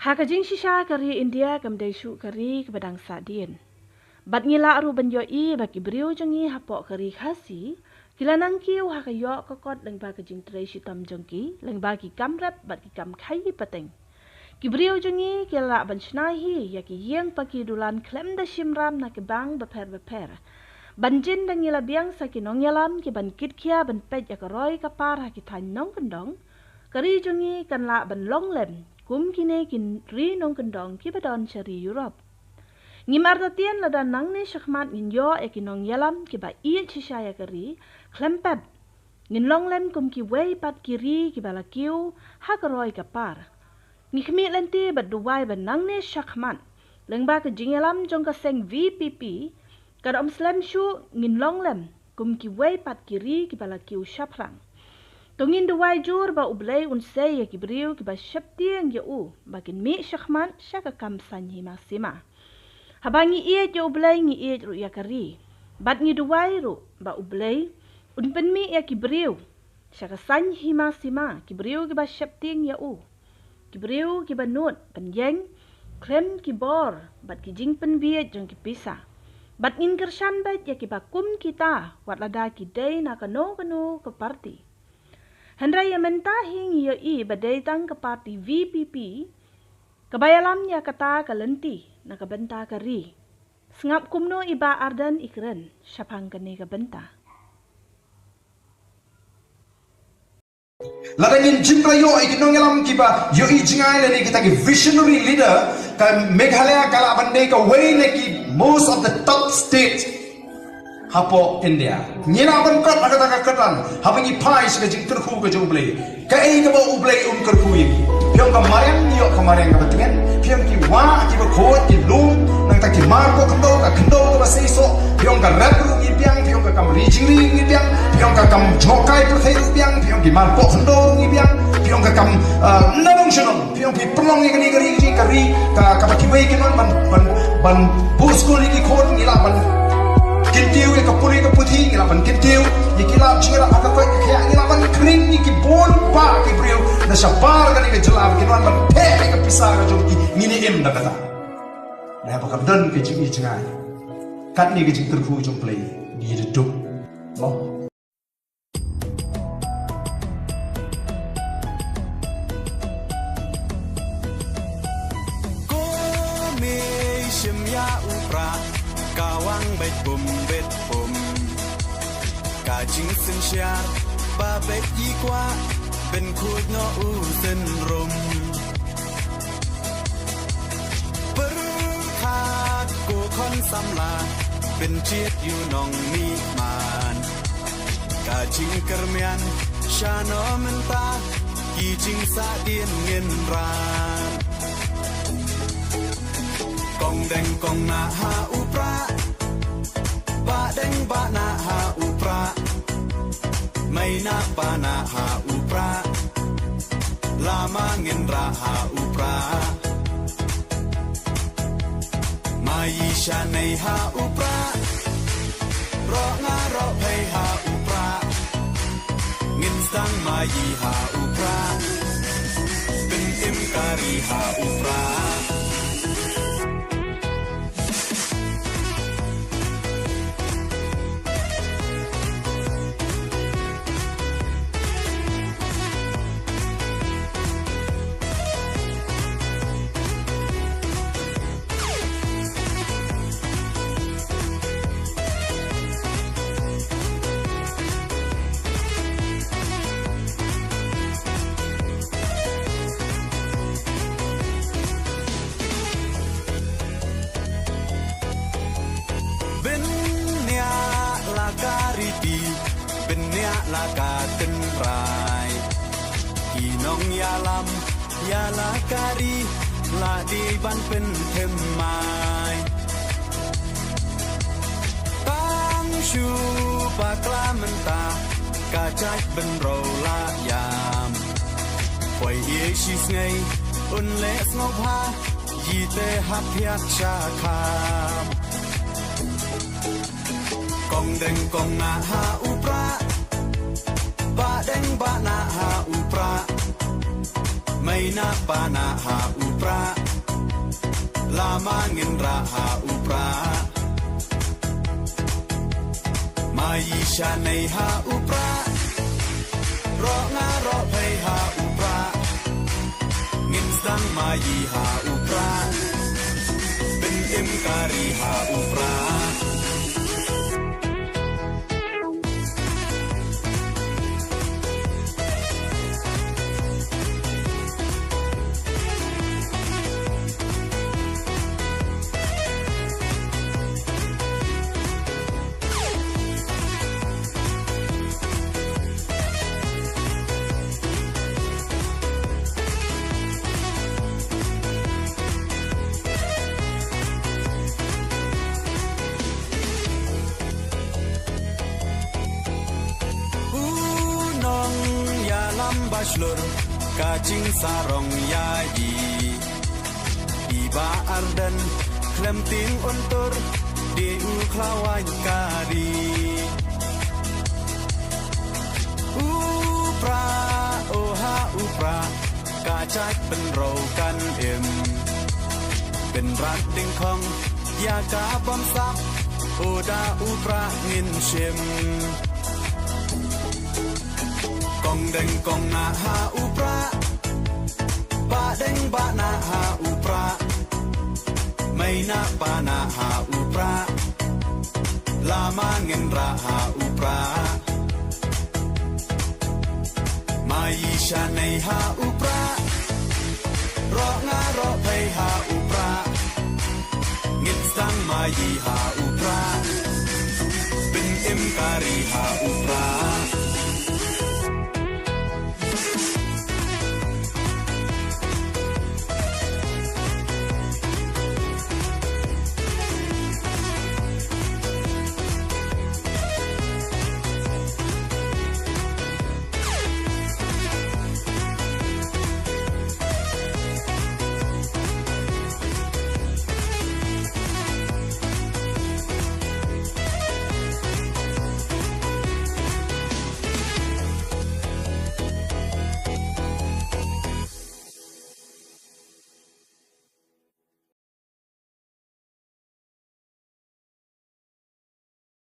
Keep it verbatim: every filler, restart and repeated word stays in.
Ha ka jingshisha ka ri India kam dei shuh ka ri kaba dang sahdien. Bad ngi lah ruh ban ïohi ba ki briew jong ngi hapoh ka ri Khasi ki la nang kiew ha ka ïoh ka kot lyngba ka jingtrei shitom jong ki lyngba ki kam rep bad ki kam khaii pateng. Ki briew jong ngi ki la lah ban shna hi ïa ki ïing paki dulan khlem da shim ram na ki bank bapher bapher. Ban jin da ngi la biang sa ki nongïalam ki ban kit khia ban peit ïa ka roi ka par ha ki thaiñ nongkyndong, ka ri jong ngi kan lah ban long lem kum kine ki ri nongkyndong kiba don sha ri Europe. Ngim artatien lada nangne shakhmat ngin ïoh ïa ki nongïalam kiba ïeit shisha ïa ka ri khlem pep. Ngin long lem kum kiwei pat ki ri kiba la kiew ha ka roi ka par. Ngi khmih lynti bad duwai ba nangne shakhmat lyngba ka jingïalam jong ka seng V P P kan ym slem shuh ngin long lem kum kiwei pat ki ri kiba la kiew shaphrang. To ngin duwai jur ba U Blei un sei ïa ki briew kiba sheptieng ïa u ba kin mih shakhmat sha ka kam saiñ hima sima. Haba ngi ïeit ïa U Blei ngi ïeit ruh ïa ka ri. Bad ngi duwai ruh ba U Blei un pynmih ïa ki briew sha ka saiñ hima sima, ki briew kiba sheptieng ïa u, ki briew kiba nud pynïeng khlem ki bor bad ki jingpynbiej jong ki pisa. Bad ngin kyrshan beit ïa kiba kum kita wat lada ki dei na kano kano ka parti. Hynrei ïa mynta hi ngi ïohi ba dei tang ka parti V P P kaba ïalam ïa kata ka lynti na ka bynta ka ri. Sngap kumno i Bah Ardent i kren shaphang kane ka bynta. Lada ngin jin ba ïoh ïa ki nongïalam kiba ïohi jngai lane kita ki visionary leader, ka Meghalaya ka lah ban dei kawei na ki most of the top state hapoh India. Ngi lah ban kot ha kata ka kyrdan haba ngi phai sha ka jingkyrkhu ka jong U Blei. Kaei kaba U Blei un kyrkhu ïa ngi? Phi ong ka mariang, ngi ïoh ka mariang kaba tngen. Phi ong ki wah kiba khuid, ki lum, nangta ki mar ko khyndew, ka khyndew kaba seisoh. Phi ong ka rep ruh ngi biang, phi ong ka kam ri jingri ngi biang, phi ong ka kam jngohkai pyrthei ruh biang, phi ong ki mar ko khyndew ruh ngi biang, phi ong ka kam, ah, nadong shanong. Phi ong phi pynlong ïa kane ka ri, ka ri ka, kaba kiwei kin wan ban, ban, ban buh skul ïa ki khun, ngi lah ban kyntiew ïa ka pule ka puthi, ngi lah ban kyntiew ïa ki lad jingïarap ha ka koit ka khiah, ngi lah ban khring ïa ki bun bah ki briew na shabar kane ka jylla ba kin wan ban theh ïa ka pisa ka jong ki, ngin ïa im da kata. Naba kam don ka jingïeit jngai. Katne ka jingkyrkhu jong U Blei ngi da duk. Mo. Ko mei shim ïa u Prah, ka wang beit pum beit pum. Ka jingsynshar ba beit i kwah, pynkhuid noh u synrum. Pyrkhat ko khun samla, pynjied ïa u nongmihman. Ka jingkyrmen shano mynta, ki jingsahdien ngin ran. Kong deng kong nah ha u Prah, bah deng bah nah ha u Prah, mei nah pa nah ha u Prah, lama ngin rah ha u Prah. Mei shanei ha u Prah, roh nga roh phei ha u Prah, ngin sdang mei ha u Prah, pynim ka ri ha u Prah. Bniah la ka riti, bniah la ka tynrai. Ki nongïalam ïa la ka ri, la dei ban pynthymmai. Tang shu bakla mynta, ka jait bynriew la ïam. Poi ïa shi sngi, un leh sngewbha, ïa te hap ïa sha kham. Kong deng kong nah ha u Prah, bah deng bah nah ha u Prah, mei Ina pana ha u pra. Lama ngin ra ha u pra. Mai shanei ha u pra. Ro nga ro phei ha u pra. Ngin sdang mai ha u pra. Bin im kari ha u pra. U nongïalam ba shlur ka jingsarong ïa i. I Bah Ardent khlem tieng un tur dei u khlawaiñ ka ri. U pra, o ha u pra, ka jait pynroi kan im. Pynrat dyngkhong ïa ka bamsap, o da u pra ngin shim. Kong deng kong na ha u pra. Ba deng ba na ha u pra. Mai na ba na ha u pra. Lama ngin ra ha u pra. Mai shanei ha u pra. Ro nga ro phei ha u pra. Ngin sdang mai ha u pra. Bin im kari ha u pra.